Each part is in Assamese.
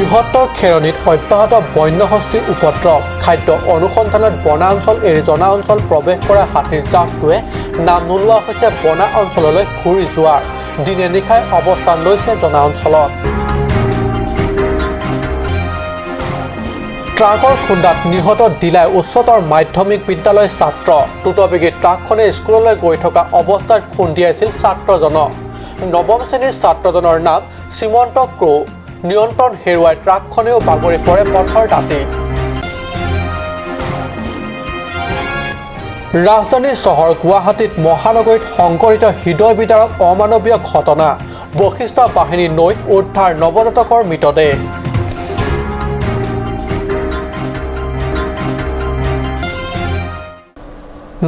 বৃহত্তৰ খেৰণিত অব্যাহত বন্যহস্তীৰ উপদ্ৰৱ। খাদ্য অনুসন্ধানত বনাঞ্চল এৰি জনা অঞ্চল প্ৰৱেশ কৰা হাতীৰ জাকটোৱে নাম নোলোৱা হৈছে বনা অঞ্চললৈ ঘূৰি যোৱাৰ। দিনে নিশাই অৱস্থান লৈছে জনা অঞ্চলত। ট্ৰাকৰ খুন্দাত নিহত দিলাই উচ্চতৰ মাধ্যমিক বিদ্যালয়ৰ ছাত্ৰ। দ্ৰুতবেগী ট্ৰাকখনে স্কুললৈ গৈ থকা অৱস্থাত খুন্দিয়াইছিল ছাত্ৰজনক। নৱম শ্ৰেণীৰ ছাত্ৰজনৰ নাম শ্ৰীমন্ত ক্ৰ'। নিয়ন্ত্ৰণ হেৰুৱাই ট্ৰাকখনেও বাগৰি পৰে পথৰ দাঁতিত। ৰাজধানী চহৰ গুৱাহাটীত মহানগৰীত সংঘটিত হৃদয় বিদাৰক অমানৱীয় ঘটনা। বশিষ্ঠ বাহিনী নৈত উদ্ধাৰ নৱজাতকৰ মৃতদেহ।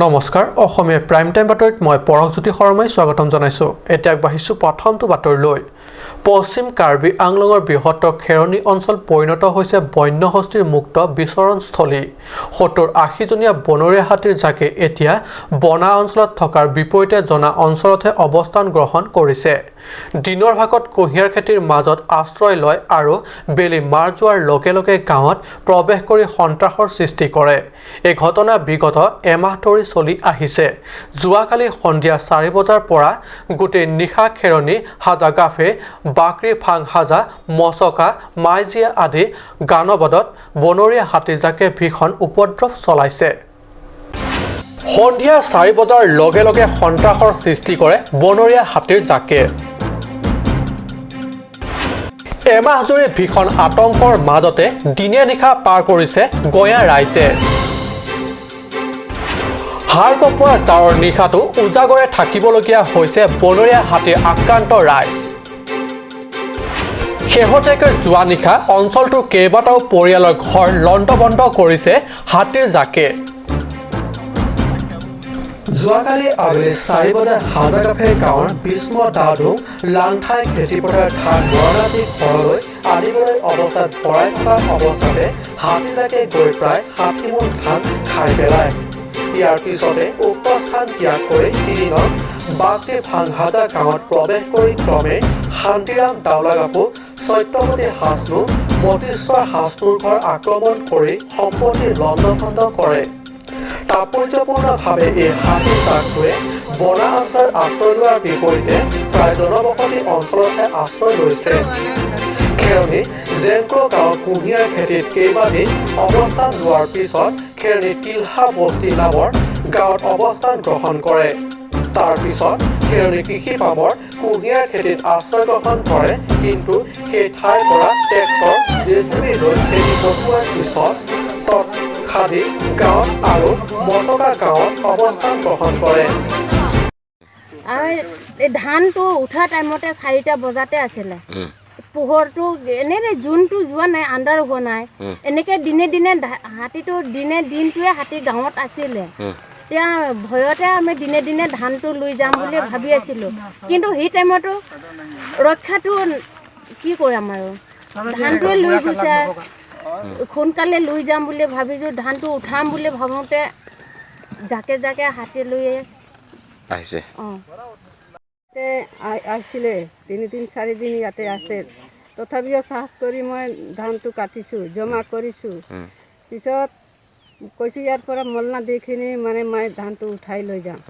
নমস্কাৰ, অসমীয়া প্ৰাইম টাইম বাতৰিত মই পৰশজ্যোতি শৰ্মাই স্বাগতম জনাইছোঁ। এতিয়া আগবাঢ়িছোঁ প্ৰথমটো বাতৰিলৈ। পশ্চিম কাৰ্বি আংলঙৰ বৃহত্তৰ খেৰণি অঞ্চল পৰিণত হৈছে বন্যহস্তীৰ মুক্ত বিচৰণস্থলী। 70-80জনীয়া বনৰীয়া হাতীৰ জাকে এতিয়া বনা অঞ্চলত থকাৰ বিপৰীতে জনা অঞ্চলতহে অৱস্থান গ্ৰহণ কৰিছে। দিনৰ ভাগত কুঁহিয়াৰ খেতিৰ মাজত আশ্ৰয় লয় আৰু বেলি মাৰ যোৱাৰ লগে লগে গাঁৱত প্ৰৱেশ কৰি সন্ত্ৰাসৰ সৃষ্টি কৰে। এই ঘটনা বিগত এমাহ ধৰি চলি আহিছে। যোৱাকালি সন্ধিয়া 4 বজাৰ পৰা গোটেই নিশা খেৰণি, হাজাগাফে, বাকৰি ফাং হাজা, মচকা, মাইজিয়া আদি গানবাদত বনৰীয়া হাতীজাকে ভীষণ উপদ্ৰৱ চলাইছে। সন্ধিয়া 4 বজাৰ লগে লগে সন্ত্ৰাসৰ সৃষ্টি কৰে বনৰীয়া হাতীৰ জাকে। এমাহ জুৰি ভীষণ আতংকৰ মাজতে দিনে নিশা পাৰ কৰিছে গঞা ৰাইজে। হাড় কঁপোৱা জাৰৰ নিশাটো উজাগৰে থাকিবলগীয়া হৈছে বনৰীয়া হাতীৰ আক্ৰান্ত ৰাইজ। শেহতীয়াকৈ যোৱা নিশা অঞ্চলটোৰ কেইবাটাও পৰিয়ালৰ ঘৰ লণ্ডভণ্ড কৰিছে হাতীৰ জাকে। যোৱাকালি আবেলি 4 বজাত হাজাগাফে গাঁৱৰ ভীষ্ম দাদু লাংঠাই খেতিপথাৰ ধান মৰণাতি ঘৰলৈ আনিবলৈ অৱস্থাত ভৰাই থকা অৱস্থাতে হাতীজাকে গৈ প্ৰায় 60 মোন ধান খাই পেলায়। ইয়াৰ পিছতে উক্ত স্থান ত্যাগ কৰি 3 নং বাকৰি ভাংহাজা গাঁৱত প্ৰৱেশ কৰি ক্ৰমে শান্তিৰাম দাওলাগাপু, চৈত্যপতি হাছনু, মতীশ্বৰ হাছনুৰ ঘৰ আক্ৰমণ কৰি সম্পত্তি লণ্ডভণ্ড কৰে। তাৎপৰ্যপূৰ্ণভাৱে এই হাতীৰ জাকটোৱে বনা অঞ্চলত আশ্ৰয় লোৱাৰ বিপৰীতে প্ৰায় জনবসতি অঞ্চলতহে আশ্ৰয় লৈছে। খেৰণি জেংক্ৰ গাঁৱৰ কুঁহিয়াৰ খেতিত কেইবাদিন অৱস্থান লোৱাৰ পিছত খেৰণি তিলহা বস্তি নামৰ গাঁৱত অৱস্থান গ্ৰহণ কৰে। তাৰ পিছত খেৰণি কৃষি পামৰ কুঁহিয়াৰ খেতিত আশ্ৰয় গ্ৰহণ কৰে। কিন্তু সেই ঠাইৰ পৰা ট্ৰেক্টৰ, জেচিবি লৈ খেতি পঠোৱাৰ পিছত তৎখাদি গাঁৱত আৰু মটকা গাঁৱত অৱস্থান গ্ৰহণ কৰে। এই ধানটো উঠা টাইমতে 4টা বজাতে আছিলে। পোহৰটো এনেই জোনটো যোৱা নাই, আন্ধাৰ হোৱা নাই। এনেকৈ দিনে দিনে হাতীটো দিনে দিনটোৱে হাতী গাঁৱত আছিলে। এতিয়া ভয়তে আমি দিনে দিনে ধানটো লৈ যাম বুলি ভাবি আছিলোঁ, কিন্তু সেই টাইমতো ৰক্ষাটো কি কৰিম আৰু, ধানটোৱে লৈ গৈছে। সোনকালে লৈ যাম বুলি ভাবিছোঁ, ধানটো উঠাম বুলি ভাবোঁতে জাকে জাকে হাতী লৈয়ে আহিছে। অঁ, আহিছিলে 3 দিন 4 দিন ইয়াতে আছে। তথাপিও সাহস কৰি মই ধানটো কাটিছোঁ, জমা কৰিছোঁ। পিছত কৈছোঁ ইয়াৰ পৰা মলনা দিখিনি মানে মই ধানটো উঠাই লৈ যাম।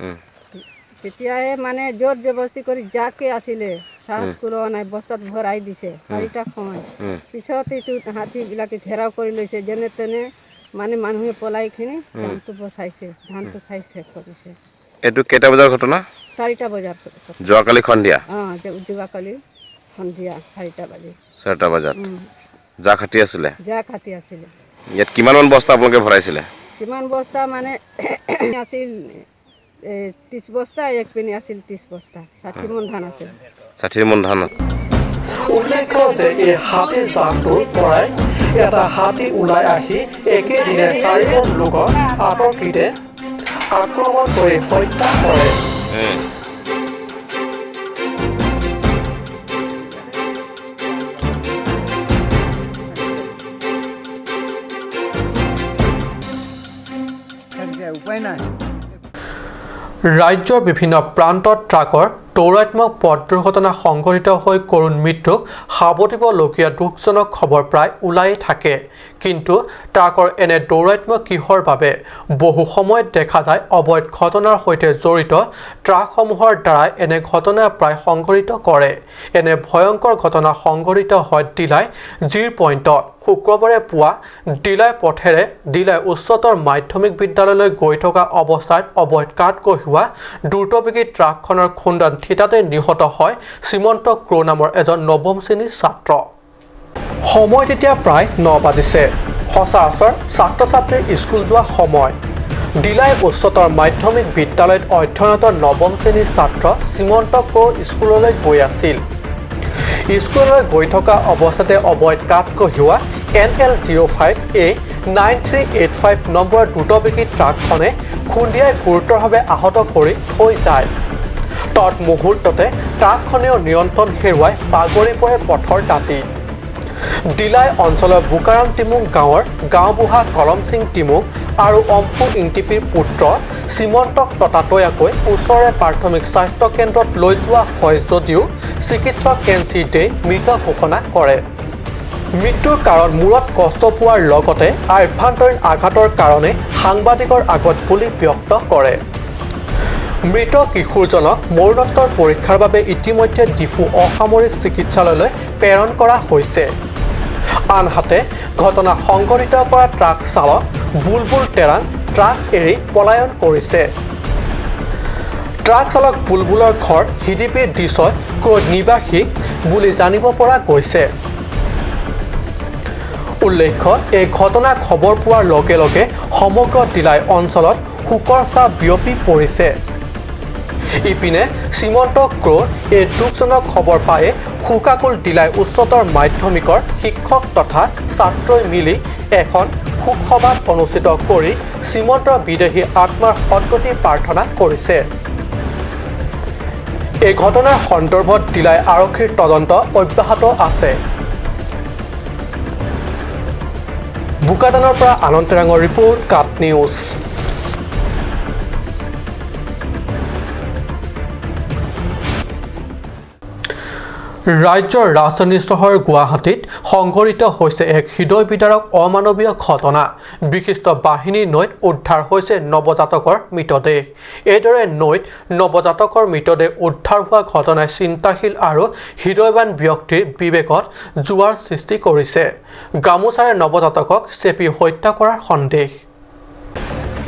তেতিয়াহে মানে জোৰ জবস্তি কৰি যাকে আছিলে সাহস কৰোৱা নাই, বস্তাত ভৰাই দিছে 4টা সময়। পিছত এইটো হাতীবিলাকে ঘেৰাও কৰি লৈছে। যেনে তেনে মানে মানুহে পলাইখিনি ধানটো বচাইছে, ধানটো খাই শেষ কৰিছে। এইটো কেইটা বজাৰ ঘটনা? 4টা বজাৰ। যোৱাকালি সন্ধিয়া? অঁ, যোৱাকালি সন্ধিয়া 4টা বাজি। 4টা বজাত জাক হাতী আছিলে? জাক হাতী আছিলে। ইয়াত কিমানমান বস্তা আপোনালোকে ভৰাইছিলে? কিমান বস্তা মানে আছিল 30 বস্তা, এক পিনে আছিল 30 বস্তা, 60 মোন ধান আছিল। 60 মোন ধান। উল্লেখ্য যে এই হাতীৰ জাকটোৰ পৰাই এটা হাতী ওলাই আহি একেদিনে 4জন লোকক আতৰ্কিতে আক্ৰমণ কৰি হত্যা কৰে। ৰাজ্যৰ বিভিন্ন প্ৰান্তত ট্ৰাকৰ দৌৰাত্ম্য পথ দুৰ্ঘটনা সংঘটিত হৈ কৰুণ মৃত্যুক সাৱটিবলগীয়া দুখজনক খবৰ প্ৰায় ওলাই থাকে। কিন্তু ট্ৰাকৰ এনে দৌৰাত্ম্য কিহৰ বাবে? বহু সময়ত দেখা যায় অবৈধ ঘটনাৰ সৈতে জড়িত ট্ৰাকসমূহৰ দ্বাৰাই এনে ঘটনা প্ৰায় সংঘটিত কৰে। এনে ভয়ংকৰ ঘটনা সংঘটিত হয় ডিলাই জিৰ পইণ্টত। শুক্ৰবাৰে পুৱা ডিলাই পথেৰে ডিলাই উচ্চতৰ মাধ্যমিক বিদ্যালয়লৈ গৈ থকা অৱস্থাত অবৈধ কাঠ কঢ়িওৱা দ্ৰুতবেগী ট্ৰাকখনৰ খুন্দাত থিতাতে নিহত হয় শ্ৰীমন্ত ক্ৰ' নামৰ এজন নৱম শ্ৰেণীৰ ছাত্ৰ। সময় তেতিয়া প্ৰায় 9 বাজিছে। সচৰাচৰ ছাত্ৰ ছাত্ৰীৰ স্কুল যোৱা সময়। ডিলাই উচ্চতৰ মাধ্যমিক বিদ্যালয়ত অধ্যয়নৰত নৱম শ্ৰেণীৰ ছাত্ৰ শ্ৰীমন্ত ক্ৰ' স্কুললৈ গৈ আছিল। স্কুললৈ গৈ থকা অৱস্থাতে অবৈধ কাঠ কঢ়িওৱা NL 05 A 9385 নম্বৰৰ দ্ৰুতবেগী ট্ৰাকখনে খুন্দিয়াই গুৰুতৰভাৱে আহত কৰি থৈ যায়। তৎমুহূৰ্ততে ট্ৰাকখনেও নিয়ন্ত্ৰণ হেৰুৱাই বাগৰি পৰে পথৰ দাঁতিত। ডিলাই অঞ্চলৰ বোকাৰাম টিমুং গাঁৱৰ গাঁওবুঢ়া কলম সিং টিমুং আৰু অম্ফু ইংটিপিৰ পুত্ৰ শ্ৰীমন্তক ততাতৈয়াকৈ ওচৰৰে প্ৰাথমিক স্বাস্থ্য কেন্দ্ৰত লৈ যোৱা হয় যদিও চিকিৎসক এন চি দে মৃত ঘোষণা কৰে। মৃত্যুৰ কাৰণ মূৰত কষ্ট পোৱাৰ লগতে আভ্যন্তৰীণ আঘাতৰ কাৰণে সাংবাদিকৰ আগত বুলি ব্যক্ত কৰে। মৃত কিশোৰজনক মৰণোত্তৰ পৰীক্ষাৰ বাবে ইতিমধ্যে ডিফু অসামৰিক চিকিৎসালয়লৈ প্ৰেৰণ কৰা হৈছে। আনহাতে ঘটনা সংঘটিত কৰা ট্ৰাক চালক বুলবুল টেৰাং ট্ৰাক এৰি পলায়ন কৰিছে। ট্ৰাক চালক বুলবুলৰ ঘৰ হিদিপিৰ দিছয় ক্ৰ'ড নিবাসী বুলি জানিব পৰা গৈছে। উল্লেখ্য, এই ঘটনা খবৰ পোৱাৰ লগে লগে সমগ্ৰ ডিলাই অঞ্চলত শোকৰ ছাঁ বিয়পি পৰিছে। ইপিনে শ্ৰীমন্ত ক্ৰ' এই দুখজনক খবৰ পায়ে শোকাকুল ডিলাই উচ্চতৰ মাধ্যমিকৰ শিক্ষক তথা ছাত্ৰই মিলি এখন শোকসভা অনুষ্ঠিত কৰি শ্ৰীমন্তৰ বিদেহী আত্মাৰ সদগতি প্ৰাৰ্থনা কৰিছে। এই ঘটনাৰ সন্দৰ্ভত ডিলাই আৰক্ষীৰ তদন্ত অব্যাহত আছে। বোকাজানৰ পৰা আনন্দ তেৰাঙৰ ৰিপৰ্ট, কাট নিউজ। ৰাজ্যৰ ৰাজধানী চহৰ গুৱাহাটীত সংঘটিত হৈছে এক হৃদয় বিদাৰক অমানৱীয় ঘটনা। বিশিষ্ট বাহিনী নৈত উদ্ধাৰ হৈছে নৱজাতকৰ মৃতদেহ। এইদৰে নৈত নৱজাতকৰ মৃতদেহ উদ্ধাৰ হোৱা ঘটনাই চিন্তাশীল আৰু হৃদয়বান ব্যক্তিৰ বিবেকত জোৱাৰ সৃষ্টি কৰিছে। গামোচাৰে নৱজাতকক চেপি হত্যা কৰাৰ সন্দেহ।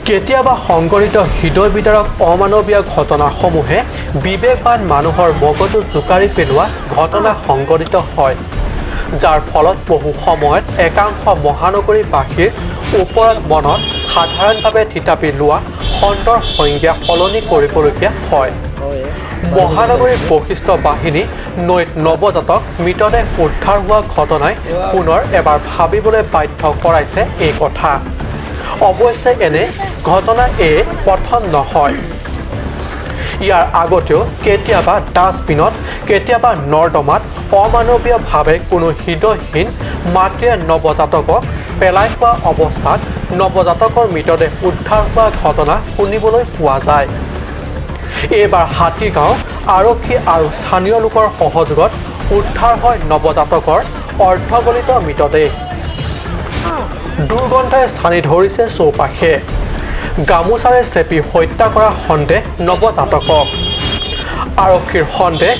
কেতিয়াবা সংঘটিত হৃদয় বিদাৰক অমানৱীয় ঘটনাসমূহে বিবেকবান মানুহৰ মগজু জোকাৰি পেলোৱা ঘটনা সংঘটিত হয়, যাৰ ফলত বহু সময়ত একাংশ মহানগৰীবাসীৰ ওপৰত মনত সাধাৰণভাৱে থিতাপি লোৱা সন্দৰ সংজ্ঞা সলনি কৰিবলগীয়া হয়। মহানগৰীৰ বশিষ্ঠ বাহিনী নৈত নৱজাতক মৃতদেহ উদ্ধাৰ হোৱা ঘটনাই পুনৰ এবাৰ ভাবিবলৈ বাধ্য কৰাইছে এই কথা। অৱশ্যে এনে ঘটনা এই প্ৰথম নহয়। ইয়াৰ আগতেও কেতিয়াবা ডাষ্টবিনত, কেতিয়াবা নৰ্দমাত অমানৱীয়ভাৱে কোনো হৃদয়হীন মাতৃয়ে নৱজাতকক পেলাই থোৱা অৱস্থাত নৱজাতকৰ মৃতদেহ উদ্ধাৰ হোৱা ঘটনা শুনিবলৈ পোৱা যায়। এইবাৰ হাতীগাঁও আৰক্ষী আৰু স্থানীয় লোকৰ সহযোগত উদ্ধাৰ হয় নৱজাতকৰ অৰ্ধগলিত মৃতদেহ। দুৰ্গন্ধই ছানি ধৰিছে চৌপাশে। গামোচাৰে চেপি হত্যা কৰা সন্দেহ নৱজাতকক। আৰক্ষীৰ সন্দেহ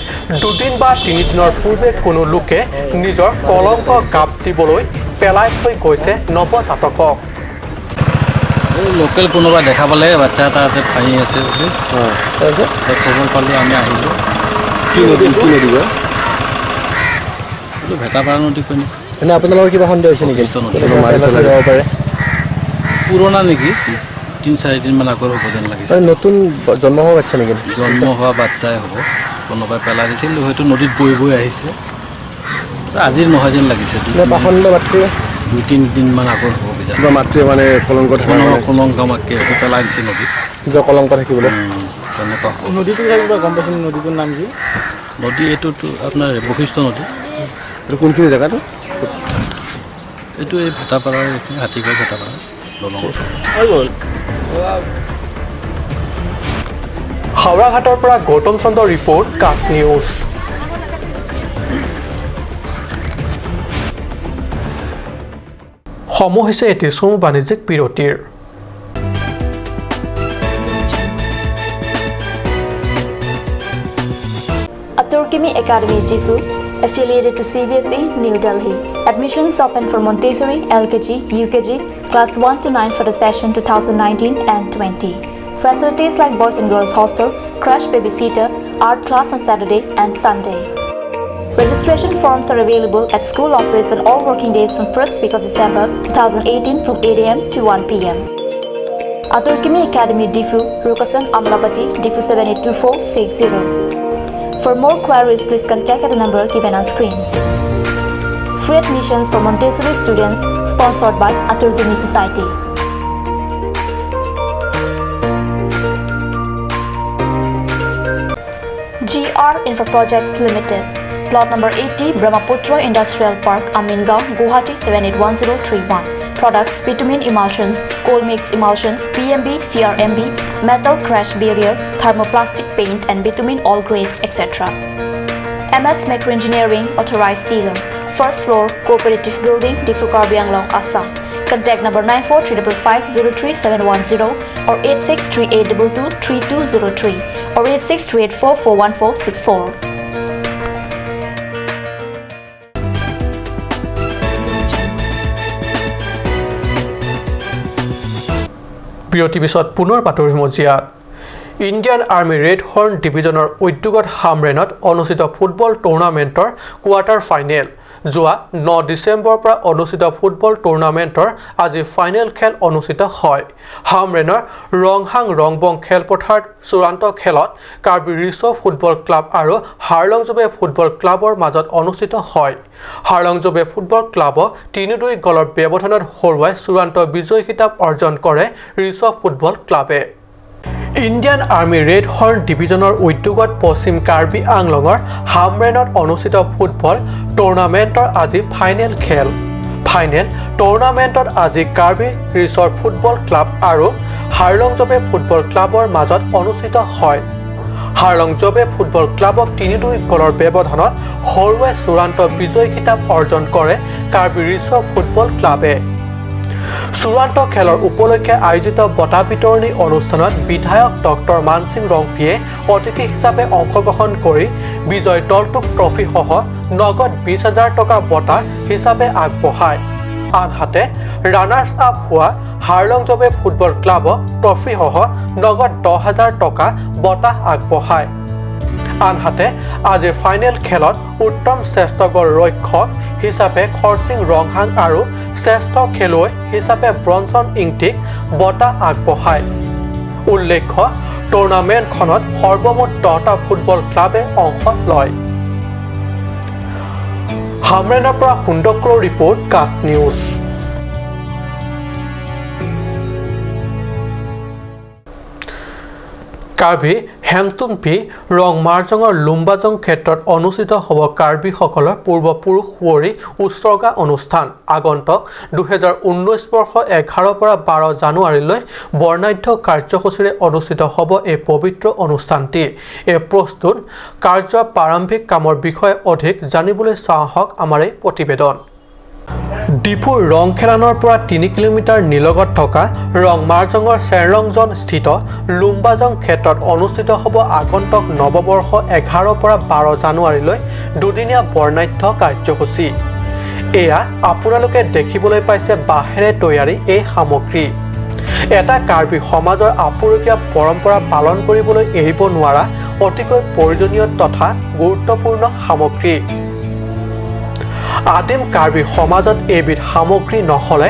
দুদিন বা তিনিদিনৰ পূৰ্বে কোনো লোকে নিজৰ কলংক গাপ দিবলৈ পেলাই থৈ গৈছে নৱজাতকক। লোকেল কোনোবা দেখা পালে বাচ্চা এটা ভাঙি আছে বুলি খবৰ পালোঁ, আমি আহিলোঁ। কি নদী কি নদী এইটো ভেটাপাৰা নদী কয় নেকি? মানে আপোনালোকৰ কিবা সন্দেহ হৈছে নেকি? যাব পাৰে পুৰণা নেকি, 3-4 দিনমান আগৰ হ'ব যেন লাগিছে। নতুন জন্ম হোৱা বাচ্চা নেকি? জন্ম হোৱা বাচ্চাই হ'ব, কোনোবাই পেলাই দিছিল, হয়তো নদীত বৈ বৈ আহিছে। আজিৰ নহয় যেন লাগিছে, 2-3 দিনমান আগৰ হ'ব কিজানি। মাতৃয়ে মানে কলংক কলংক মাকে হয়তো পেলাই দিছে নদীত, নিজৰ কলংক থাকিবলৈ তেনেকুৱা হ'ব। নদীটো কিবা গম পাইছে? নদীটোৰ নাম কি? নদী এইটোতো আপোনাৰ বশিষ্ঠ নদী। এইটো কোনখিনি জেগাটো? এইটো এই ভেটাপাৰাৰ এইখিনি হাতীগাঁও ভেটাপাৰা দলং। হাওৰাঘাটৰ পৰা গৌতম চন্দ্ৰ ৰিপৰ্ট, কাট নিউজ। সময় হৈছে এটি চমু বাণিজ্যিক বিৰতিৰ। Aturkimi Academy Diphu, affiliated to CBSE, New Delhi. Admissions open for Montessori, LKG, UKG, class 1 to 9 for the session 2019 and 20. Facilities like boys and girls hostel, crash babysitter, art class on Saturday and Sunday. Registration forms are available at school office on all working days from first week of December 2018 from 8 a.m. to 1 p.m. Aturkimi Academy Diphu, Rukasan Amlapati, Diphu 782460. For more queries, please contact at the number given on screen. Free admissions for Montessori students sponsored by Aturkimi Society. GR Infra Projects Limited, Plot number 80, Brahmaputra Industrial Park, Amingaon, Guwahati 781031. Products: bitumen emulsions, coal mix emulsions, PMB, CRMB, metal crash barrier, thermoplastic paint and bitumen all grades, etc. MS Macro Engineering, authorized dealer. First floor, Cooperative Building, Diphu Karbi Anglong, Assam. Contact number 9435503710 or 8638223203 or 8638441464. বিৰতিৰ পিছত পুনৰ বাতৰি মজিয়াত। ইণ্ডিয়ান আৰ্মি ৰেড হৰ্ণ ডিভিজনৰ উদ্যোগত হামৰেনত অনুষ্ঠিত ফুটবল টুৰ্ণামেণ্টৰ কোৱাৰ্টাৰ ফাইনেল। যোৱা 9 ডিচেম্বৰৰ পৰা অনুষ্ঠিত ফুটবল টুৰ্ণামেণ্টৰ আজি ফাইনেল খেল অনুষ্ঠিত হয়। হামৰেনৰ ৰংহাং ৰংবং খেলপথাৰত চূড়ান্ত খেলত কাৰ্বি ৰিচৌ ফুটবল ক্লাব আৰু হাৰলং জবে ফুটবল ক্লাবৰ মাজত অনুষ্ঠিত হয়। হাৰলং জবে ফুটবল ক্লাবক 3-2 গ'লৰ ব্যৱধানত হৰুৱাই চূড়ান্ত বিজয়ী খিতাপ অৰ্জন কৰে ৰিচৌ ফুটবল ক্লাবে। ইণ্ডিয়ান আৰ্মি ৰেড হৰ্ণ ডিভিজনৰ উদ্যোগত পশ্চিম কাৰ্বি আংলঙৰ হামৰেনত অনুষ্ঠিত ফুটবল টুৰ্ণামেণ্টৰ আজি ফাইনেল খেল। ফাইনেল টুৰ্ণামেণ্টত আজি কাৰ্বি ৰিচৰ ফুটবল ক্লাব আৰু হাৰলং জবে ফুটবল ক্লাবৰ মাজত অনুষ্ঠিত হয়। হাৰলং জবে ফুটবল ক্লাবক 3-2 গ'লৰ ব্যৱধানত হৰুৱাই চূড়ান্ত বিজয়ী খিতাপ অৰ্জন কৰে কাৰ্বি ৰিচৌ ফুটবল ক্লাবে। চূড়ান্ত খেলৰ উপলক্ষে আয়োজিত বঁটা বিতৰণী অনুষ্ঠানত বিধায়ক ডক্টৰ মানসিং ৰংপিয়ে অতিথি হিচাপে অংশগ্ৰহণ কৰি বিজয়ী দলটোক ট্ৰফীসহ নগদ 20,000 টকা বঁটা হিচাপে আগবঢ়ায়। আনহাতে ৰানাৰ্ছ আপ হোৱা হাৰলং জবে ফুটবল ক্লাবক ট্ৰফীসহ নগদ 10,000 টকা বঁটা আগবঢ়ায়। আনহাতে আজিৰ ফাইনেল খেলত উত্তম শ্ৰেষ্ঠ গ'ল ৰক্ষক হিচাপে খৰচিং ৰংহাং আৰু শ্ৰেষ্ঠ খেলুৱৈ হিচাপে ব্ৰঞ্চন ইংটিক বঁটা আগবঢ়ায়। উল্লেখ্য, টুৰ্ণামেণ্টখনত সৰ্বমুঠ 10টা ফুটবল ক্লাবে অংশ লয়। হামৰেনৰ পৰা সুন্দক্ৰৰ ৰিপৰ্ট, কাট নিউজ। কাৰ্বি হেমতুম্পি ৰং মাৰজঙৰ লুম্বাজং ক্ষেত্ৰত অনুষ্ঠিত হ'ব কাৰ্বিসকলৰ পূৰ্বপুৰুষ সুঁৱৰি উৎসৰ্গা অনুষ্ঠান। আগন্তুক 2019 বৰ্ষ 11ৰ পৰা 12 জানুৱাৰীলৈ বৰ্ণাঢ্য কাৰ্যসূচীৰে অনুষ্ঠিত হ'ব এই পবিত্ৰ অনুষ্ঠানটি। এই প্ৰস্তুত কাৰ্যৰ প্ৰাৰম্ভিক কামৰ বিষয়ে অধিক জানিবলৈ চাওঁ আহক আমাৰ এই প্ৰতিবেদন। ডিফুৰ ৰংখেলানৰ পৰা 3 কিলোমিটাৰ নিলগত থকা ৰংমাৰজঙৰ চেৰলংজন স্থিত লুম্বাজং ক্ষেত্ৰত অনুষ্ঠিত হ'ব আগন্তুক নৱবৰ্ষ 11ৰ পৰা 12 জানুৱাৰীলৈ দুদিনীয়া বৰ্ণাঢ্য কাৰ্যসূচী। এয়া আপোনালোকে দেখিবলৈ পাইছে বাঁহেৰে তৈয়াৰী এই সামগ্ৰী। এটা কাৰ্বি সমাজৰ আপুৰুগীয়া পৰম্পৰা পালন কৰিবলৈ এৰিব নোৱাৰা অতিকৈ প্ৰয়োজনীয় তথা গুৰুত্বপূৰ্ণ সামগ্ৰী। আদিম কাৰ্বি সমাজত এইবিধ সামগ্ৰী নহ'লে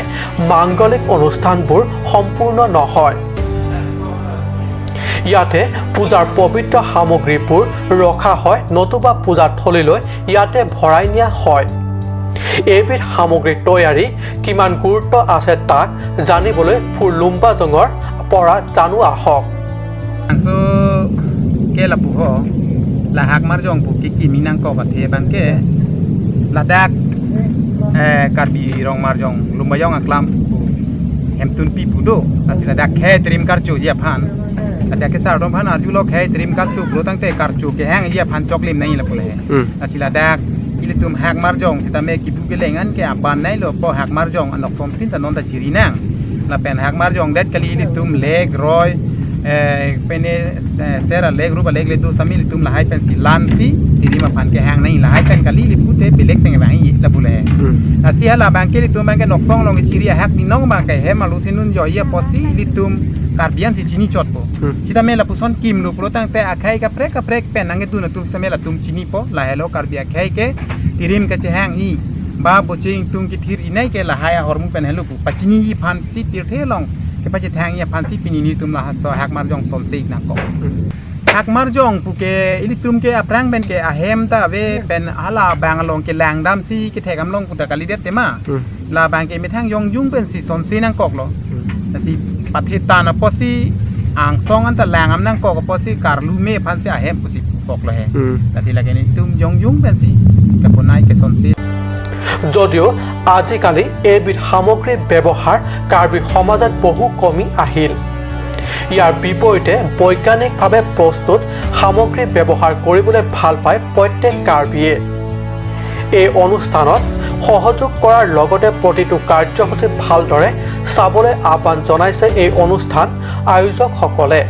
মাংগলিক অনুষ্ঠানবোৰ সম্পূৰ্ণ নহয়। ইয়াতে পূজাৰ পবিত্ৰ সামগ্ৰীবোৰ ৰখা হয়, নতুবা পূজা থলীলৈ ইয়াতে ভৰাই নিয়া হয়। এইবিধ সামগ্ৰী তৈয়াৰী কিমান গুৰুত্ব আছে, তাক জানিবলৈ ফুৰ লুম্বাজঙৰ পৰা জানো আহক। So ke la pu ho la hak mar jong pu ki ki minang ko ka the bang ke ladak karbi rong mar jong lumbayong aklam pu hem tun pi pu do asi ladak khe trim kar chu ya phan. Asi ke sar dong phan arju lo khe trim kar chu bro tang te kar chu ke hang ya phan chok lim nai la pule asi la dak ili tum hak mar jong sita me ki bu ke lengan ke aban nai lo po hak mar jong anok som tin ta non ta chiri nang la pen hak mar jong det kali ili tum leg roy pene sera leg ruba leg le du samil tum la hai pen si lan si tiri ma phan ke hang nai la hai pen kali li pute belek peng ba hi la pule asi hala bang ke li tum bang ke nok song long chiri hak ni nong bang ke he ma lu sinun jo ye posi li tum karbian si chini chot po sita me la puson kim lu pro tang te akhai ka prek pen nange tu na tum same la tum chini po la hello karbia khai ke tirim ke chehang i ba boching tum ki thir inai ke la haya hormu pen helu pachini yi phan si tir the long ke pachi thang ya phan si pini ni tum la ha so hak mar jong som sik na ko hak mar jong pu ke ili tum ke aprang ben ke ahem ta ve pen ala bang long ke lang dam si ke thekam long pu ta kali det tema la bang ke me thang yong jung pen si son si nang kok lo si pathita na posi ang song an ta lang am nang kok posi karlu me phan si ahem pu si kok lo he ta si lage ni tum yong jung pen si ke ponai ke son si যদিও আজিকালি এইবিধ সামগ্ৰীৰ ব্যৱহাৰ কাৰ্বি সমাজত বহু কমি আহিল। ইয়াৰ বিপৰীতে বৈজ্ঞানিকভাৱে প্ৰস্তুত সামগ্ৰী ব্যৱহাৰ কৰিবলৈ ভাল পায় প্ৰত্যেক কাৰ্বিয়ে। এই অনুষ্ঠানত সহযোগ কৰাৰ লগতে প্ৰতিটো কাৰ্যসূচী ভালদৰে চাবলৈ আহ্বান জনাইছে এই অনুষ্ঠান আয়োজকসকলে।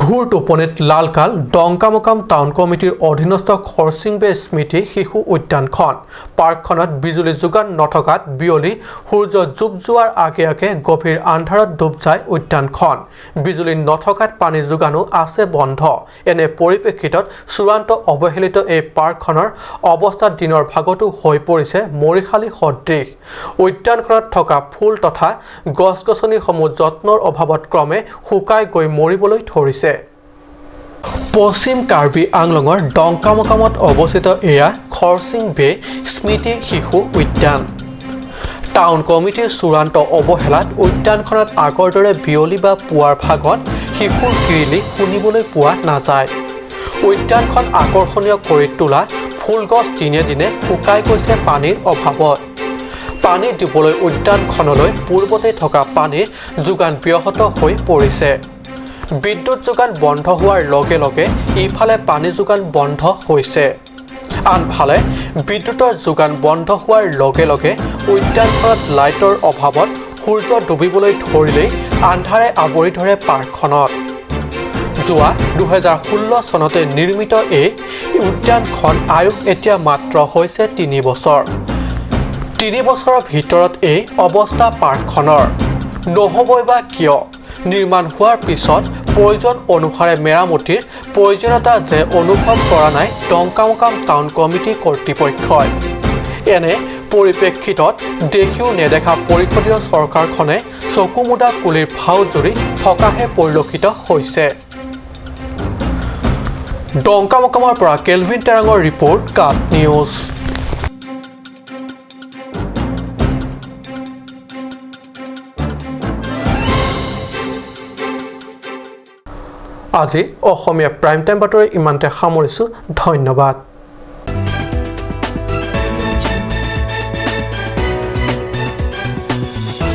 ঘোৰ টোপনিত লালকাল ডংকামোকাম টাউন কমিটিৰ অধীনস্থ খৰচিংবে স্মৃতি শিশু উদ্যানখন। পাৰ্কখনত বিজুলী যোগান নথকাত বিয়লি সূৰ্য ডুব যোৱাৰ আগে আগে গভীৰ আন্ধাৰত ডুব যায় উদ্যানখন। বিজুলী নথকাত পানী যোগানো আছে বন্ধ। এনে পৰিপ্ৰেক্ষিতত চূড়ান্ত অৱহেলিত এই পাৰ্কখনৰ অৱস্থা দিনৰ ভাগতো হৈ পৰিছে মৰিশালী সদৃশ। উদ্যানখনত থকা ফুল তথা গছ গছনিসমূহ যত্নৰ অভাৱত ক্ৰমে শুকাই গৈ মৰিবলৈ ধৰিছে। পশ্চিম কাৰ্বি আংলঙৰ ডংকামোকামত অৱস্থিত এয়া খৰচিং বে স্মৃতি শিশু উদ্যান। টাউন কমিটিৰ চূড়ান্ত অৱহেলাত উদ্যানখনত আগৰ দৰে বিয়লি বা পুৱাৰ ভাগত শিশুৰ কিৰিলি শুনিবলৈ পোৱা নাযায়। উদ্যানখন আকৰ্ষণীয় কৰি তোলা ফুলগছ দিনে দিনে শুকাই গৈছে পানীৰ অভাৱত। পানী দিবলৈ উদ্যানখনলৈ পূৰ্বতে থকা পানীৰ যোগান ব্যাহত হৈ পৰিছে। বিদ্যুৎ যোগান বন্ধ হোৱাৰ লগে লগে ইফালে পানী যোগান বন্ধ হৈছে, আনফালে বিদ্যুতৰ যোগান বন্ধ হোৱাৰ লগে লগে উদ্যানখনত লাইটৰ অভাৱত সূৰ্য ডুবিবলৈ ধৰিলেই আন্ধাৰে আৱৰি ধৰে পাৰ্কখনত। যোৱা 2016 চনতে নিৰ্মিত এই উদ্যানখন আয়ুস এতিয়া মাত্ৰ হৈছে 3 বছৰ। 3 বছৰৰ ভিতৰত এই অৱস্থা পাৰ্কখনৰ নহ'বই বা কিয়? নিৰ্মাণ হোৱাৰ পিছত প্ৰয়োজন অনুসাৰে মেৰামতিৰ প্ৰয়োজনীয়তা যে অনুভৱ কৰা নাই ডংকামোকাম টাউন কমিটি কৰ্তৃপক্ষই। এনে পৰিপ্ৰেক্ষিতত দেখিও নেদেখা পৰিষদীয় চৰকাৰখনে চকুমুদা কুলিৰ ভাও জুৰি থকাহে পৰিলক্ষিত হৈছে। ডংকামোকামৰ পৰা কেলভিন টেৰাঙৰ ৰিপৰ্ট, কাট নিউজ। আজি অসমীয়া প্ৰাইম টাইম বাতৰি ইমানতে সামৰিছোঁ। ধন্যবাদ।